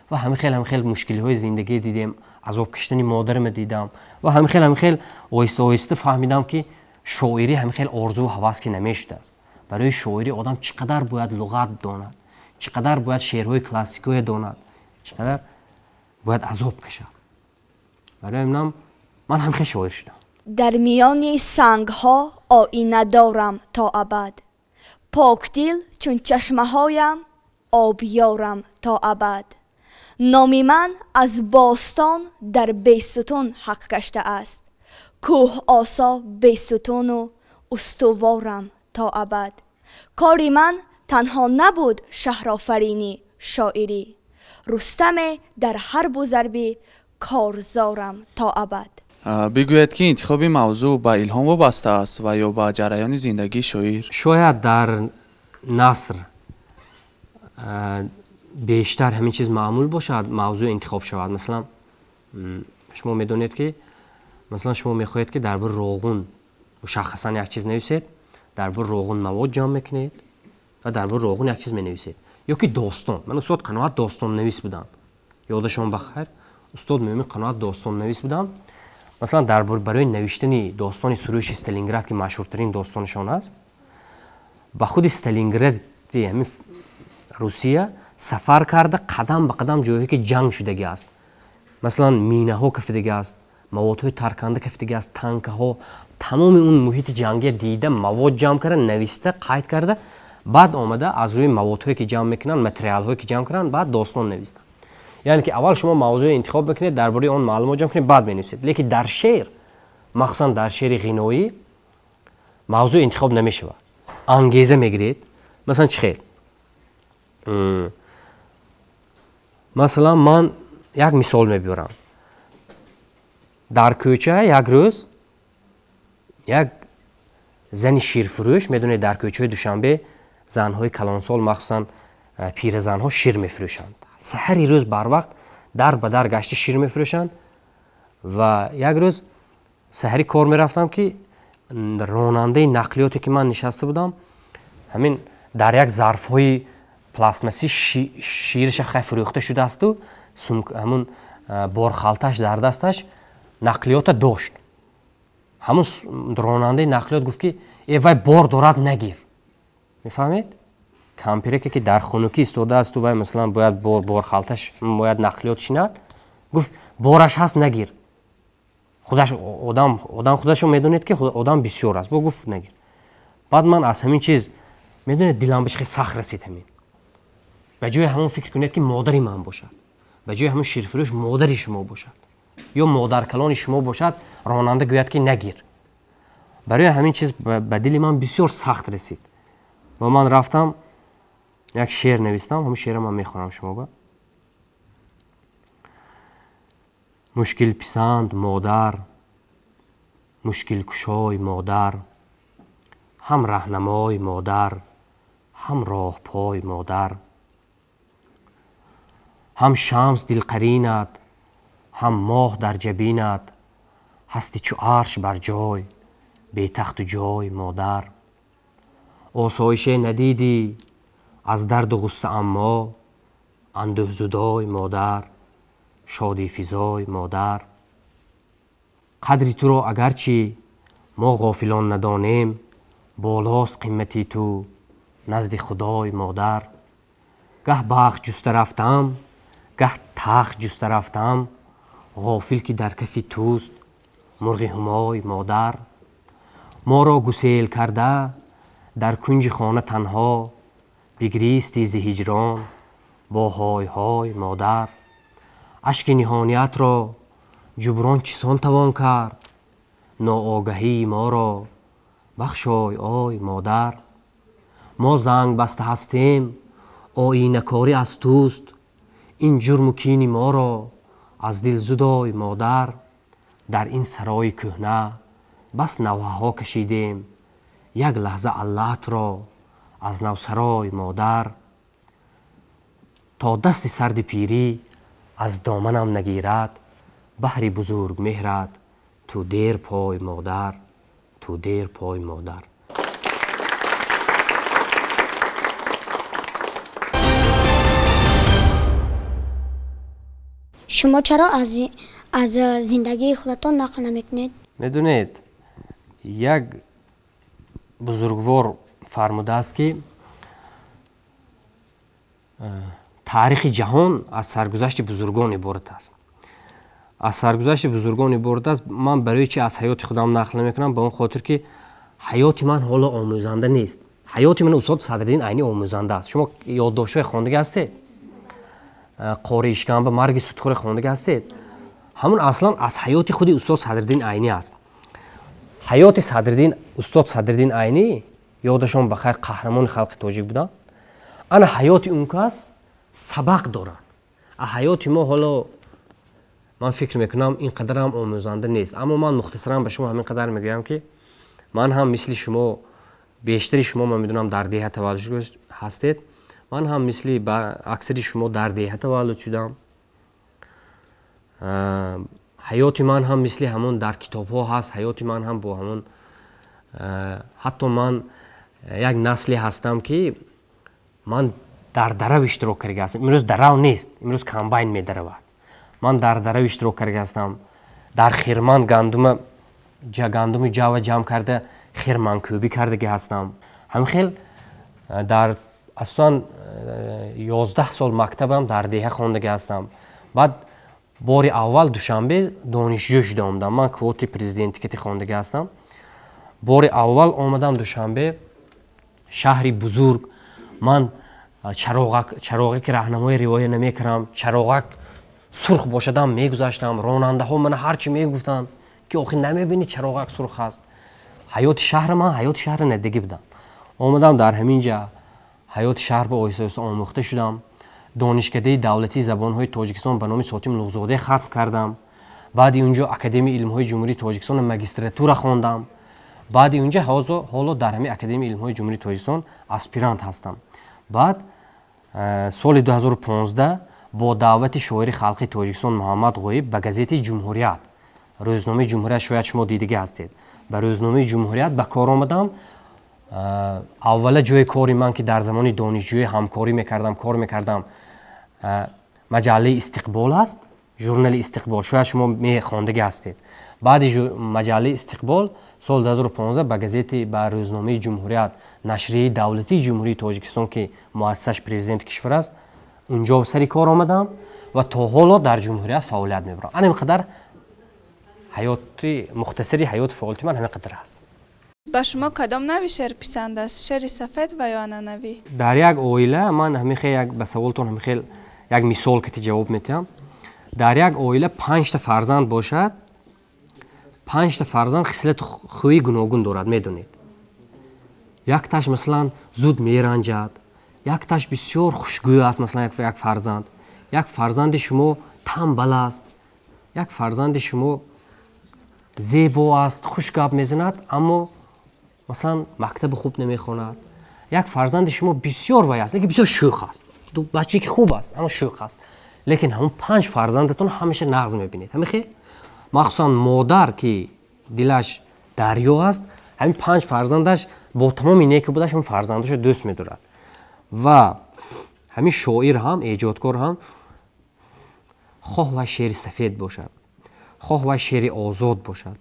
ва ҳамин хел ҳамин хел мушкилиҳои зиндагӣ дидем, азоб киштани модарама дидам ва ҳамин хел ҳамин хел оҳиста оҳиста фаҳмидам ки шоирӣ ҳамин хел орзуву ҳавас ки намешудааст. Барои шоирӣ одам чӣ қадар бояд луғат донад, чӣ қадар бояд шеърҳои классикое донад, чӣ қадар бояд азоб кашад. Барои ҳаминам ман ҳам хел шоир шудам. Дар миёни сангҳо оина дорам то абад, покдил чун чашмаҳоям обёрам то абад. Номи ман аз бостон дар Бесутун ҳақ гаштааст, кӯҳ осо Бесутуну устуворам то абад. Кори ман танҳо набуд шаҳрофаринӣ шоирӣ, Рустаме дар ҳарбу зарбӣ корзорам то абад. Бигӯед ки интихоби мавзӯъ ба илҳом вобаста аст ва ё ба ҷараёни зиндагии шоир? Шояд дар наср бештар ҳамин чиз маъмул бошад, мавзӯъ интихоб шавад. Масалан шумо медонед ки масалан шумо мехоҳед ки дар бораи роғун мушаххасан як чиз нависед, дар бораи роғун мавод ҷамъ мекунед ва дар бораи роғун як чиз менависед. Ё ки достон. Ман устод Қаноат достоннавис будам, ёдашон бахайр, устод Мӯмин Қаноат достоннавис будам. Масалан дар барои навиштани достони Сурӯши Сталинград ки машҳуртарин достонашон аст, ба худи Сталингради ҳамин Русия сафар карда, қадам ба қадам ҷойҳое ки ҷанг шудагӣ аст, масалан минаҳо кафидагӣ аст, маводҳои тарканда кафидагӣ аст, танкаҳо, тамоми он муҳити ҷангия дида, мавод ҷамъ карда, нависта, қайд карда, баъд омада аз рӯи маводҳое ки ҷамъ мекунанд, материалҳое ки ҷамъ кунанд, баъд достон навистанд. Яъне ки аввал шумо мавзӯе интихоб мекунед, дар бораи он маълумот ҷамъ кунед, баъд менависед. Лекин дар шеър, махсусан дар шеъри ғиноӣ, мавзӯъ интихоб намешавад, ангеза мегиред. Масалан чӣ хел? Масалан ман як мисол мебиёрам. Дар кӯча як рӯз як зани ширфурӯш, медонед дар кӯчаҳои Душанбе занҳои калонсол, махсусан пиразанҳо шир мефурӯшанд. Саҳари рӯз барвақт дар ба дар гашти шир мефурӯшанд ва як рӯз саҳарӣ кор мерафтам ки ронандаи нақлиёте ки ман нишаста будам, ҳамин дар як зарфҳои пластмассӣ шириша хай фурӯхта шудаасту ҳамун борхалташ дар дасташ нақлиёта дошт. Ҳамун ронандаи нақлиёт гуфт ки э вай бор дорад, нагир. Мефаҳмед? Кампиреке ки дар хунукӣ истодаасту вай масалан бояд борхалташ бояд нақлиёт шинад, гуфт бораш ҳаст, нагир. Худаш одам худашо медонед ки одам бисёр аст, бо гуфт нагир. Баъд ман аз ҳамин чиз медонед дилам беш хеле сахт расид. Ҳамин ба ҷои ҳамон фикр кунед ки модари ман бошад, ба ҷои ҳамон ширфурӯш модари шумо бошад ё модаркалони шумо бошад, ронанда гӯяд ки нагир. Барои ҳамин чиз ба дили ман бисёр сахт расид ва ман рафтам як шеър навистам. Ҳамон шеърро ман мехонам шумо. Мушкилписанд модар, мушкилкушой модар, ҳам раҳнамой модар, ҳам роҳпой модар, Ҳам шамс дилқаринат, ҳам моҳ дар ҷабинат, ҳасти чу арш бар ҷой, бетахту ҷой модар. Осоише надидӣ аз дарду ғусса аммо, андӯҳзудой модар, шодифизой модар. Қадри туро агарчи мо ғофилон надонем, болост қимати ту назди худой модар. Гаҳ бахт ҷуста рафтам, гаҳ тахт ҷуста рафтам, ғофил ки дар кафи туст мурғи ҳумой модар. Моро гусел карда дар кунҷи хона танҳо, бигристӣ зи ҳиҷрон бо ҳой-ҳой модар. Ашки ниҳониятро ҷуброн чисон тавон кард, ноогаҳии моро бахшой ой модар. Мо занг баста ҳастем, оинакорӣ аз туст, ин ҷурму кини моро аз дил зудой модар. Дар ин сарои кӯҳна бас навҳаҳо кашидем, як лаҳза аллаатро аз навсарой модар. То дасти сарди пирӣ аз доманам нагирад, баҳри бузург меҳрат ту дер пой модар, ту дер пой модар. Шумо чаро аз зиндагии худатон нақл намекунед? Медонед, як бузургвор фармудааст, ки таърихи ҷаҳон аз саргузашти бузургон иборат аст. Аз саргузашти бузургон иборат аст. Ман барои чи аз ҳаёти худам нақл намекунам? Ба он хотир ки ҳаёти ман ҳоло омӯзанда нест. Ҳаёти ман устод Садриддин Айнӣ омӯзанда аст. Шумо ёддоштҳои хондагӣ ҳастед? Қори ишкамба, марги судхӯре хондагӣ ҳастед? Ҳамун аслан аз ҳаёти худи устод Садриддин Айнӣ аст. Ҳаёти устод Садриддин Айнӣ, ёдашон ба хайр, қаҳрамони халқи тоҷик буданд. Ана ҳаёти он кас сабақ дорад. Ҳаёти мо ҳоло ман фикр мекунам ин қадарам омӯзанда нест. Аммо ман мухтасаран ба шумо ҳамин қадар мегӯям, ки ман ҳам мисли шумо, бештари шумо ман медонам дар деҳа таваллуд ҳастед, ман ҳам мисли аксари шумо дар деҳа таваллуд шудам. Ҳаёти ман ҳам мисли ҳамон дар китобҳо ҳаст. Ҳаёти ман ҳам бо ҳамон, ҳатто ман як насле ҳастам, ки ман дар дарав иштирок карда ҳастам. Имрӯз дарав нест, имрӯз комбайн медаравад. Ман дар дарав иштирок карда ҳастам. Дар хирман гандуми ҷава ҷамъ карда хирманкӯбӣ кардагӣ ҳастам. Ҳамин хел дар асосан 11 сол мактабам дар деҳа хондагӣ ҳастам. Баъд бори аввал Душанбе донишҷӯ шуда омадам. Ман квоти президенти кати хондагӣ ҳастам. Бори аввал омадам Душанбе, шаҳри бузург. Ман чароғе ки раҳнамои ривоя намекунам, чароғак сурх бошадам мегузаштам. Ронандаҳо мана ҳарчи мегуфтанд, ки охир намебинӣ чароғак сурх аст. Ҳаёти шаҳри ман ҳаёти шаҳри надигӣ будам. Омадам дар ҳамин ҷа ҳаёти шаҳр ба оҳиста оҳиста омӯхта шудам. Донишкадаи давлатии забонҳои Тоҷикистон ба номи Сотим Луғзода хатм кардам. Баъди он ҷо Академияи илмҳои Ҷумҳурии Тоҷикистон магистратура хондам. Баъди он ҷо ҳоло дар ҳамин Академияи илмҳои Ҷумҳурии Тоҷикистон аспирант ҳастам. Баъд соли 2015 бо даъвати шоири халқи Тоҷикистон Муҳаммад Ғоиб ба газетаи Ҷумҳурият, рӯзномаи Ҷумҳурият, шояд шумо дидагӣ ҳастед, ба рӯзномаи Ҷумҳурият ба кор омадам. Аввала ҷои кори ман, ки дар замони донишҷӯӣ ҳамкорӣ мекардам, кор мекардам, маҷаллаи Истиқбол аст, журнали Истиқбол, шояд шумо мехондагӣ ҳастед. Баъди маҷаллаи Истиқбол соли 2015 ба газети, ба рӯзномаи Ҷумҳурият, нашрияи давлатии Ҷумҳурии Тоҷикистон, ки муассисаш президенти кишвар аст, унҷо сари кор омадам ва то ҳоло дар Ҷумҳурият фаъолият мебарам. Ана ин қадар ҳаёти мухтасари ҳаёти фаъолияти ман ҳамин қадар аст. Ба шумо кадом нави шеър писанд аст? Шеъри сафед ва ё анъанавӣ? Дар як оила ман ҳамин хел як ба саволтон ҳамин хел як мисол кати ҷавоб медиҳам. Дар як оила 5 фарзанд бошад, 5 фарзанд хислату хӯи гуногун дорад, медонед. Якташ масалан зуд меранҷад, якташ бисёр хушгӯй аст, масалан як фарзанд. Як фарзанди шумо тамбал аст, як фарзанди шумо зебо аст, хуш гап мезанад, аммо масалан мактаби хуб намехонад. Як фарзанди шумо бисёр вай аст, лекин бисёр шӯх аст. Бачае ки хуб аст, аммо шӯх аст. Лекин ҳамун панҷ фарзандатон ҳамеша нағз мебинед. Ҳамин хел, махсусан модар, ки дилаш дарё аст, ҳамин панҷ фарзандаш бо тамоми неку будаш ҳамин фарзандашро дӯст медорад. Ва ҳамин шоир ҳам, эҷодкор ҳам, хоҳ вай шеъри сафед бошад, хоҳ вай шеъри озод бошад,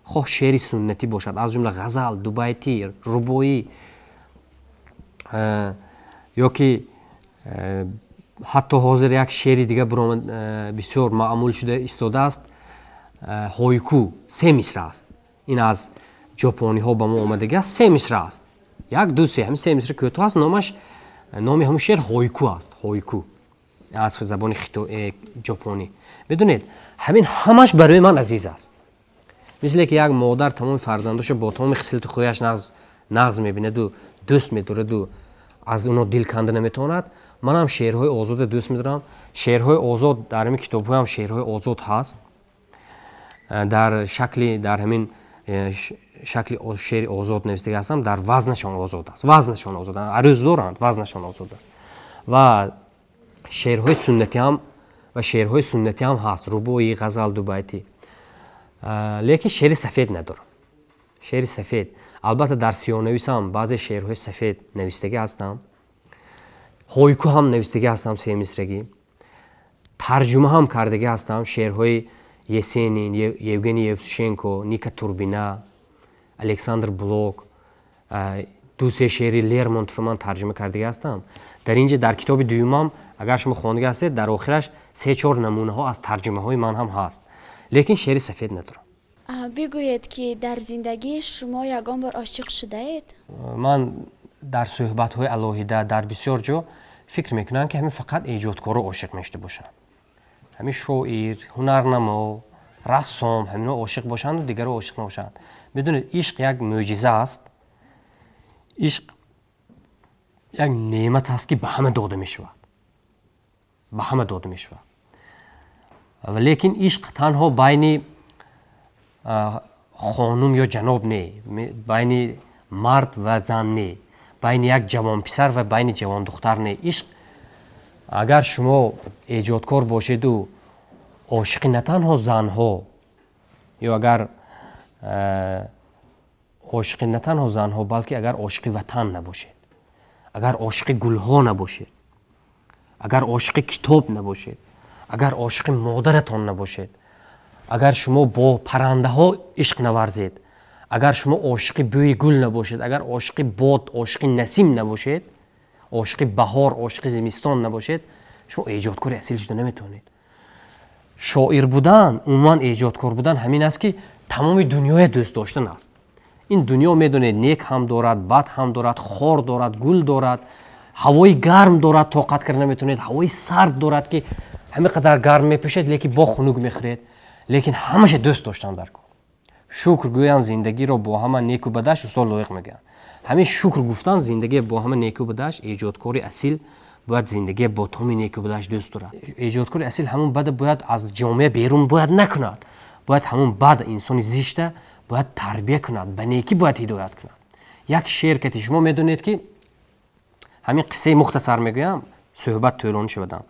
хоҳ шеъри суннатӣ бошад, аз ҷумла ғазал, дубайтӣ, рубоӣ ё ки ҳатто ҳозир як шеъри дига бисёр маъмул шуда истодааст, ҳойку, се мисра аст. Ин аз ҷопониҳо ба мо омадагӣ аст, се мисра аст, як, ду, се. Ҳамин се мисра кӯтоҳ аст. Номаш, номи ҳамун шеър ҳойку аст. Ҳойку аз забони ҷопонӣ. Медонед, ҳамин ҳамаш барои ман азиз аст. Мисле ки як модар тамоми фарзандошо бо тамоми хислати хӯяш нағз мебинаду дӯст медораду аз оно дил канда наметавонад, манам шеърҳои озода дӯст медорам. Шеърҳои озод дар ҳамин китобҳоям шеърҳои озод ҳаст, дар шакли, дар ҳамин шакли шеъри озод навистага ҳастам, дар вазнашон озод аст, вазнашон озод, арӯз доранд, вазнашон озод аст. Ва шеърҳои суннатӣ ҳам, ва шеърҳои суннатӣ ҳам ҳаст, рубоӣ, ғазал, дубайтӣ. Лекин шеъри сафед надорам. Шеъри сафед, албатта, дар сиёнависам баъзе шеърҳои сафед навистагӣ ҳастам, ҳойку ҳам навистагӣ ҳастам, семисрагӣ, тарҷума ҳам кардагӣ ҳастам шеърҳои Есенин, Евгений Евтушенко, Ника Турбина, Александр Блок, ду-се шеъри Лермонтов ман тарҷума кардагӣ ҳастам. Дар ин ҷа, дар китоби дуюмам, агар шумо хондагӣ ҳастед, дар охираш се-чор намунаҳо аз тарҷумаҳои ман ҳам ҳаст. Лекин шеъри сафед надорам. Бигӯед, ки дар зиндагӣ шумо ягон бор ошиқ шудаед? Ман дар суҳбатҳои алоҳида, дар бисёр ҷо фикр мекунам, ки ҳамин фақат эҷодкоро ошиқ мешуда бошанд, ҳамин шоир, ҳунарнамо, рассом, ҳамино ошиқ бошанду дигаро ошиқ набошанд. Медонед, ишқ як мӯъҷиза аст, ишқ як неъмат аст, ки ба ҳама дода мешавад, ба ҳама дода мешавад. Лекин ишқ танҳо байни хонум ё ҷаноб не, байни мард ва зан не, байни як ҷавонписар ва байни ҷавондухтар не. Ишқ, агар шумо эҷодкор бошеду ошиқи на танҳо занҳо, ё агар ошиқи на танҳо занҳо, балки агар ошиқи ватан набошед, агар ошиқи гулҳо набошед, агар ошиқи китоб набошед, агар ошиқи модаратон набошед, агар шумо бо паррандаҳо ишқ наварзед, агар шумо ошиқи бӯи гул набошед, агар ошиқи бод, ошиқи насим набошед, ошиқи баҳор, ошиқи зимистон набошед, шумо эҷодкори асил шуда наметавонед. Шоир будан, умуман эҷодкор будан ҳамин аст, ки тамоми дунёя дӯст доштан аст. Ин дунё, медонед, нек ҳам дорад, бад ҳам дорад, хор дорад, гул дорад, ҳавои гарм дорад, тоқат карда наметавонед, ҳавои сард дорад, ки ҳамин қадар гарм мепӯшед, лекин бо хунук мехӯред. Лекин ҳамаша дӯст доштан дар кор. Шукр гӯям зиндагиро бо ҳама неку бадаш, устод Лоиқ мегӯянд. Ҳамин шукр гуфтан зиндагие бо ҳама неку бадаш, эҷодкори асил бояд зиндагие бо тамоми неку бадаш дӯст дорад. Эҷодкори асил ҳамун бада бояд аз ҷомеа берун бояд накунад, бояд ҳамун бад, инсони зишта бояд тарбия кунад, ба некӣ бояд ҳидоят кунад. Як шеър кати, шумо медонед, ки ҳамин қиссаи мухтасар мегӯям, суҳбат тӯлонӣ шавадам.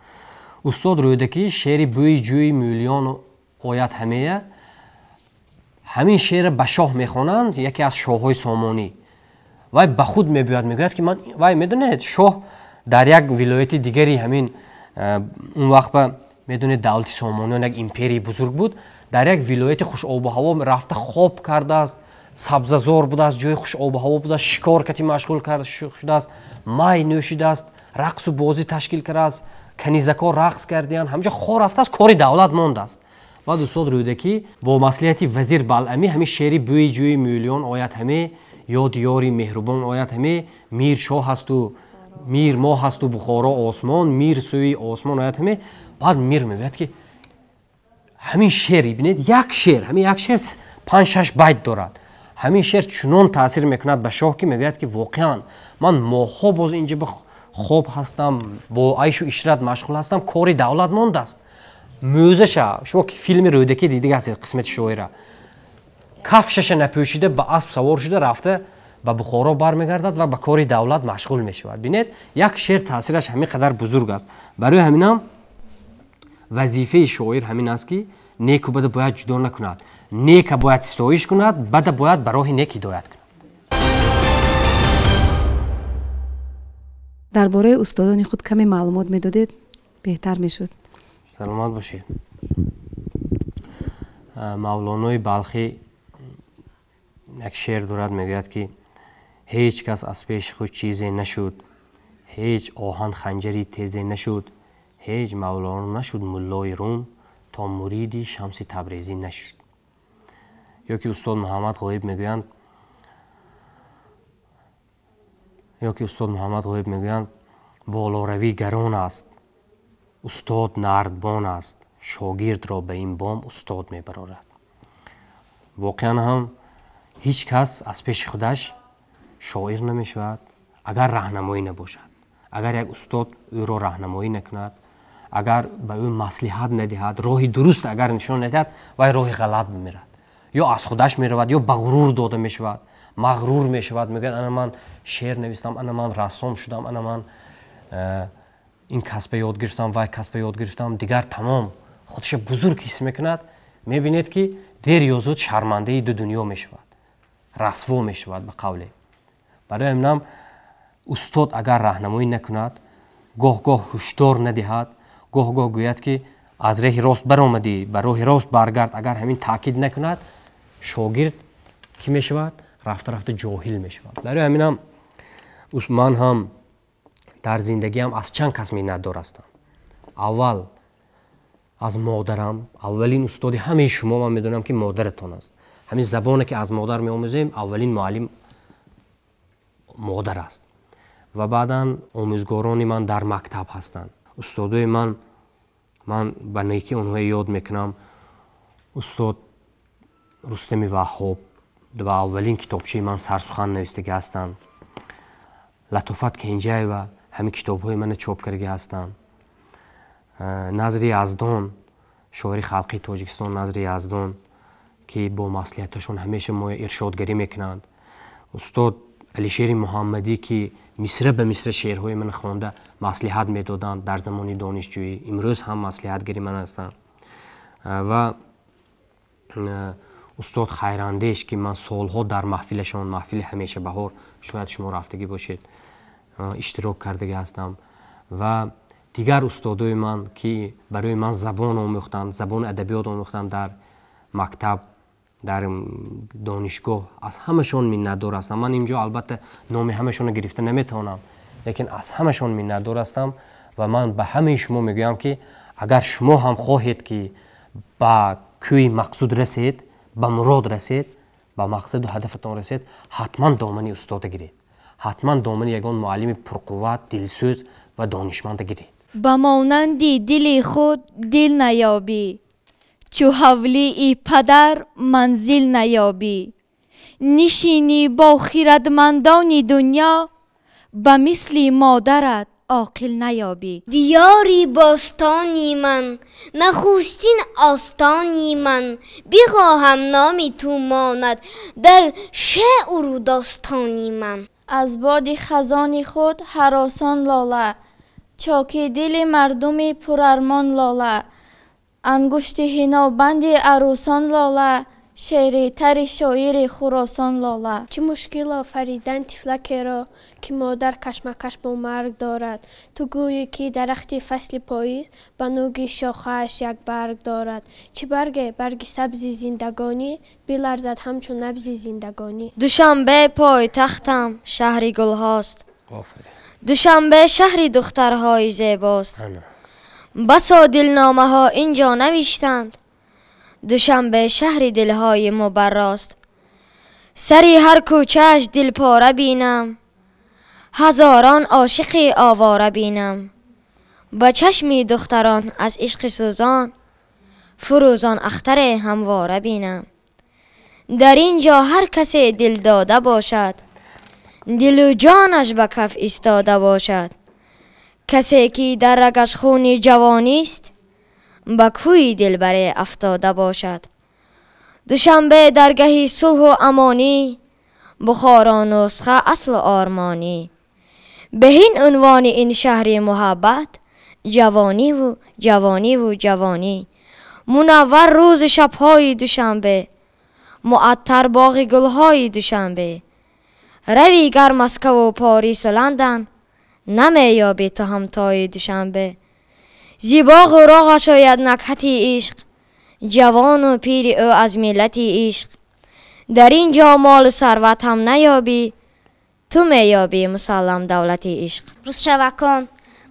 Устод Рӯдакӣ шеъри «Бӯи ҷӯи Мӯлиён ояд ҳамея», ҳамин шеърро ба шоҳ мехонанд, яке аз шоҳҳои Сомонӣ. Вай ба худ мебиёяд, мегӯяд, ки ман, вай, медонед, шоҳ дар як вилояти дигари ҳамин, он вақт ба, медонед, давлати Сомониён як империяи бузург буд, дар як вилояти хушобуҳаво рафта хоб кардааст, сабзазор будааст, ҷои хушобуҳаво будааст, шикор кати машғул шудааст, май нӯшидааст, рақсу бозӣ ташкил кардааст, канизакҳо рақс кардиянд, ҳамҷа хор рафтааст, кори давлат мондааст. Баъд устод Рӯдакӣ бо маслиҳати вазир Балъамӣ ҳамин шеъри «Бӯи ҷӯи Мӯлиён ояд ҳаме, ёди ёри меҳрубон ояд ҳаме, мир шоҳ ҳасту мир моҳ ҳасту Бухоро осмон, мир сӯи осмон ояд ҳаме». Баъд мир мегӯяд, ки ҳамин шеър, бинед, як шеър, ҳамин як шеър панҷ шаш байт дорад, ҳамин шеър чунон таъсир мекунад ба шоҳ, ки мегӯяд, ки воқеан ман моҳҳо боз инҷа ба хоб ҳастам, бо айшу ишрат машғул ҳастам, кори давлат мондааст. Мӯзаша, шумо ки филми Рӯдакӣ дида ҳастед, қисмати шоира, кафшаша напӯшида ба асп савор шуда рафта ба Бухоро бармегардад ва ба кори давлат машғул мешавад. Бинед, як шеър таъсираш ҳамин қадар бузург аст. Барои ҳаминам Вазифаи шоир ҳамин аст, ки неку бада бояд ҷудо накунад, нека бояд ситоиш кунад, бада бояд ба роҳи нек ҳидоят кунад. Дар бораи устодони худ каме маълумот медодед, беҳтар мешуд. Саломат бошед. Мавлонои Балхӣ як шеър дорад, мегӯяд, ки ҳеҷ кас аз пеши худ чизе нашуд, ҳеҷ оҳан ханҷари тезе нашуд, ҳеҷ мавлоно нашуд муллои рум, то муриди Шамси Табрезӣ нашуд. Ё ки устод Муҳаммад Ғоиб мегӯянд, ё ки устод Муҳаммад Ғоиб мегӯянд, болоравӣ гарон аст, устод нардбон аст, шогирдро ба ин бом устод мебарорад. Воқеан ҳам ҳеҷ кас аз пеши худаш шоир намешавад, агар раҳнамоӣ набошад, агар як устод ӯро раҳнамоӣ накунад, агар ба ӯ маслиҳат надиҳад, роҳи дуруст агар нишон надиҳад, вай роҳи ғалат мемирад, ё аз худаш меравад, ё ба ғурур дода мешавад, мағрур мешавад, мегӯяд ана ман шеър навистам, ана ман рассом шудам, ана ман ин касба ёд гирифтам, вай касба ёд гирифтам, дигар тамом худша бузург ҳис мекунад. Мебинед, ки дер ё зуд шармандаи ду дунё мешавад, расво мешавад ба қавле. Барои ҳаминам устод агар раҳнамоӣ накунад, гоҳ-гоҳ ҳушдор надиҳад, гоҳ-гоҳ гӯяд, ки аз роҳи рост баромадӣ, ба роҳи рост баргард, агар ҳамин таъкид накунад, шогирд кӣ мешавад? Рафта-рафта ҷоҳил мешавад. Барои ҳаминам ман ҳам дар зиндагиам аз чанд кас миннатдор ҳастам. Аввал аз модарам, аввалин устоди ҳамаи шумо ман медонам, ки модаратон аст. Ҳамин забоне, ки аз модар меомӯзем, аввалин муаллим модар аст. Ва баъдан омӯзгорони ман дар мактаб ҳастанд. Устодои ман, ман ба некӣ онҳое ёд мекунам. Устод Рустами Ваҳҳоб ва аввалин китобчаи ман сарсухан навистагӣ ҳастанд. Латофат Кенҷаева ҳамин китобҳои мана чоп кардагӣ ҳастанд. Назри Яздон, шоири халқии Тоҷикистон Назри Яздон, ки бо маслиҳаташон ҳамеша мо иршодгарӣ мекунанд. Устод Алишери Муҳаммадӣ, ки мисра ба мисра шеърҳои ман хонда маслиҳат медоданд дар замони донишҷӯӣ, имрӯз ҳам маслиҳатгари ман ҳастанд. Ва устод Хайрандеш, ки ман солҳо дар маҳфилашон, маҳфили ҳамеша баҳор, шояд шумо рафтагӣ бошед, иштирок кардагӣ ҳастам. Ва дигар устодои ман, ки барои ман забон омӯхтанд, забони адабиёт омӯхтанд дар мактаб, дар донишгоҳ, аз ҳамашон миннатдор ҳастам. Ман инҷо албатта номи ҳамашонро гирифта наметавонам, лекин аз ҳамашон миннатдор ҳастам. Ва ман ба ҳамаи шумо мегӯям, ки агар шумо ҳам хоҳед, ки ба кӯи мақсуд расед, ба мурод расед, ба мақсаду ҳадафатон расед, ҳатман домани устода гиред, ҳатман домани ягон муаллими пурқувват, дилсӯз ва донишманда гиред. Ба монанди дили худ дил наёбӣ, чу ҳавлии падар манзил наёбӣ. Нишинӣ бо хирадмандони дунё, ба мисли модарат оқил наёбӣ. Диёри бостони ман, нахустин остони ман, бихоҳам номи ту монад дар шеъру достони ман. Аз боди хазони худ ҳаросон лола, чоки дили мардуми пурармон лола, ангушти ҳинобанди арӯсон лола, шеъри тари шоири Хуросон лола. Чӣ мушкил офаридан тифлакеро, ки модар кашмакаш бо марг дорад. Ту гӯӣ, ки дарахти фасли поиз ба нӯги шохааш як барг дорад. Чӣ барге? Барги сабзи зиндагонӣ, биларзад ҳамчун набзи зиндагонӣ. Душанбе пойтахтам, шаҳри гулҳост. Душанбе шаҳри духтарҳои зебост. Басо дилномаҳо ин ҷо навиштанд. Душанбе шаҳри дилҳои мубаррост. Сари ҳар кӯчааш дилпора бинам, ҳазорон ошиқи овора бинам. Ба чашми духтарон аз ишқи сӯзон, фурӯзон ахтаре ҳамвора бинам. Дар ин ҷо ҳар касе дил дода бошад, дилу ҷонаш ба каф истода бошад. Касе ки дар рагаш хуни ҷавонист, ба кӯи дилбаре афтода бошад. Душанбе даргаҳи сулҳу амонӣ, Бухоро нусха аслу ормонӣ. Беҳин унвони ин шаҳри муҳаббат, ҷавониву ҷавониву ҷавонӣ. Мунаввар рӯзу шабҳои Душанбе, муаттар боғи гулҳои Душанбе. Равӣ гар Москаву Порису Ландан, намеёбӣ ту ҳамтои Душанбе. Зи боғу роғаш ояд накҳати ишқ, ҷавону пири ӯ аз миллати ишқ. Дар ин ҷо молу сарват ҳам наёбӣ, ту меёбӣ мусаллам давлати ишқ. Рӯзшавакон,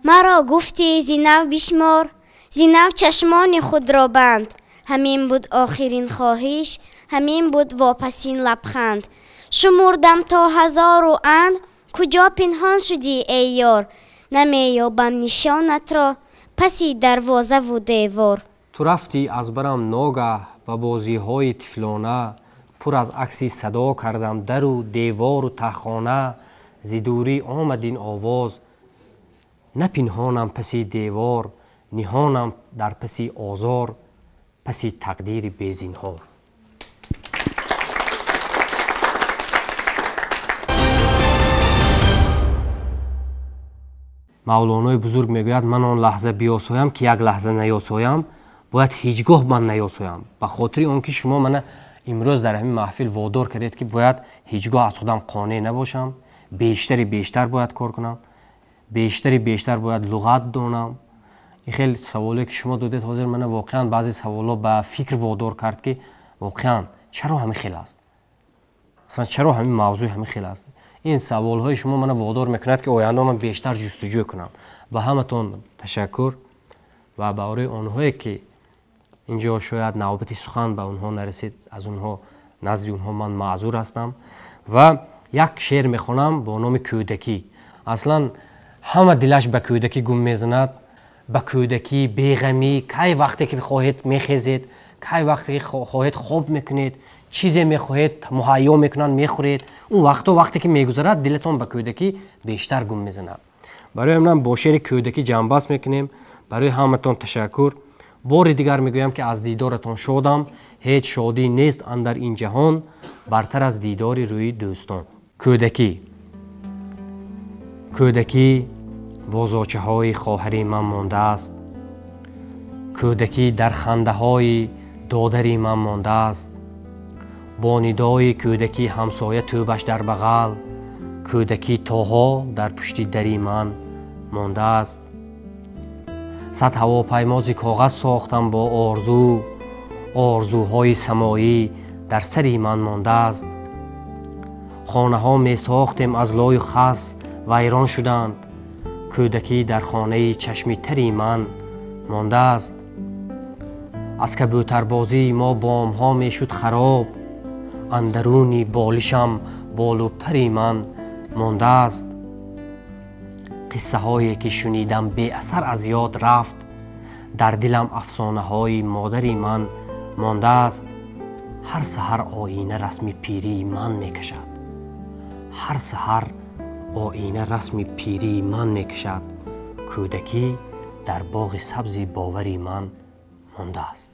маро гуфтӣ зи нав бишмор, зи нав чашмони худро банд. Ҳамин буд охирин хоҳиш, ҳамин буд вопасин лабханд. Шумурдам то ҳазору анд, куҷо пинҳон шудӣ, эй ёр? Намеёбам нишонатро паси дарвозаву девор. Ту рафтӣ аз барам ногаҳ ба бозиҳои тифлона, пур аз акси садо кардам дару девору таҳхона. Зи дурӣ омад ин овоз, напинҳонам паси девор, ниҳонам дар паси озор, паси тақдири безинҳор. Мавлонои бузург мегӯяд: ман он лаҳза биёсоям, ки як лаҳза наёсоям, бояд ҳеҷ гоҳ ман наёсоям. Ба хотири он ки шумо мана имрӯз дар ҳамин маҳфил водор кардед, ки бояд ҳеҷ гоҳ аз худам қонеъ набошам, бештари бештар бояд кор кунам, бештари бештар бояд луғат донам. Ин хел саволе ки шумо додед ҳозир мана воқеан баъзе саволҳо ба фикр водор кард, ки воқеан чаро ҳамин хел аст, масалан чаро ҳамин мавзӯи ҳамин хел аст. Ин саволҳои шумо мана водор мекунад, ки оянда ман бештар ҷустуҷӯ кунам. Ба ҳаматон ташаккур ва барои онҳое ки инҷо шояд навбати сухан ба онҳо нарасид, аз онҳо назди онҳо ман маъзур ҳастам. Ва як шеър мехонам бо номи кӯдакӣ. Аслан ҳама дилаш ба кӯдакӣ гум мезанад, ба кӯдакӣ, беғамӣ, кай вақте ки хоҳед мехезед, кай вақте ки хоҳед хоб мекунед, чизе мехоҳед муҳайё мекунанд, мехӯред. Он вақтҳо вақте ки мегузарад, дилатон ба кӯдакӣ бештар гум мезанад. Барои ҳамин бо шеъри кӯдакӣ ҷамъбаст мекунем. Барои ҳаматон ташаккур. Бори дигар мегӯям, ки аз дидоратон шодам, ҳеҷ шодӣ нест андар ин ҷаҳон бартар аз дидори рӯи дӯстон. Кӯдакӣ. Кӯдакӣ бозочаҳои хоҳари ман мондааст, кӯдакӣ дар хандаҳои додари ман мондааст, бо нидои кӯдакӣ ҳамсоя тӯбаш дар бағал, кӯдакӣ то ҳол дар пушти дари ман мондааст. Сад ҳавопаймози коғаз сохтам бо орзу, орзуҳои самоӣ дар сари ман мондааст. Хонаҳо месохтем аз лою хас, вайрон шуданд, кӯдакӣ дар хонаи чашми тари ман мондааст. Аз кабӯтарбозии мо бомҳо мешуд хароб, андаруни болишам болу пари ман мондааст. Қиссаҳое ки шунидам беасар аз ёд рафт, дар дилам афсонаҳои модари ман мондааст. Ҳар саҳар оина расми пирии ман мекашад, ҳар саҳар оина расми пирии ман мекашад. Кӯдакӣ дар боғи сабзи бовари ман мондааст.